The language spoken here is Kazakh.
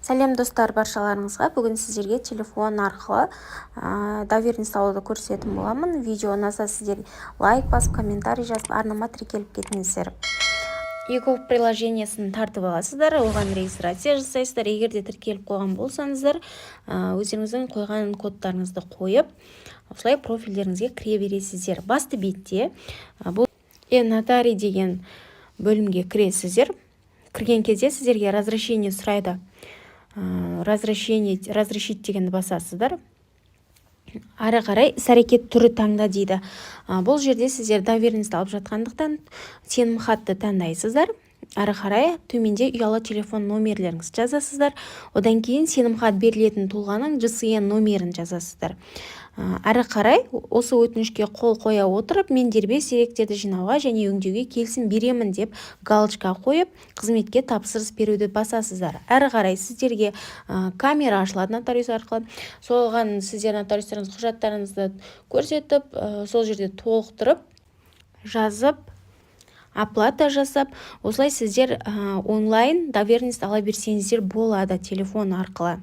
Сәлем, достар, баршаларыңызға! Бүгін сіздерге телефон арқылы доверенность алуды көрсететін боламын. Видео ұнаса, сіздер лайк басып, комментарий жазып, арнама тіркеліп кетіңіздер. eGov приложениесін тартып аласыздар, оған регистрация жасайсыздар. Егер де тіркеліп қойған болсаңыздар, өздеріңіздің қойған кодтарыңызды қойып, осылай профильдеріңізге кіре бересіздер. Басты бетте бұл «Е-нотарий» деген бөлімге кіресіздер. Кірген кезде сіздерге разрешение сұрайды. Разрешение, «Разрешить» дегенді басасыздар. Ары қарай «Іс-әрекет түрі таңда» дейді. Бұл жерде сіздер доверенность алып жатқандықтан, сенімхатты таңдайсыздар. Ары қарай төменде ұялы телефон номерлеріңізді жазасыздар. Одан кейін сенімхат берілетін тұлғаның ЖСН номерін жазасыздар. Ары қарай «Осы өтінішке қол қоя отырып, мен дербес деректерді жинауға және өңдеуге келісім беремін» деп галочка қойып, «Қызметке тапсырыс беруді» басасыздар. Әрі қарай сіздерге камера ашылады нотариус арқылы. Соған сіздер нотариустарыңыз құжаттарыңызды көрсетіп, сол жерде толықтырып жазып, оплата жасап, осылай сіздер онлайн доверенность ала берсеңіздер болады телефон арқылы.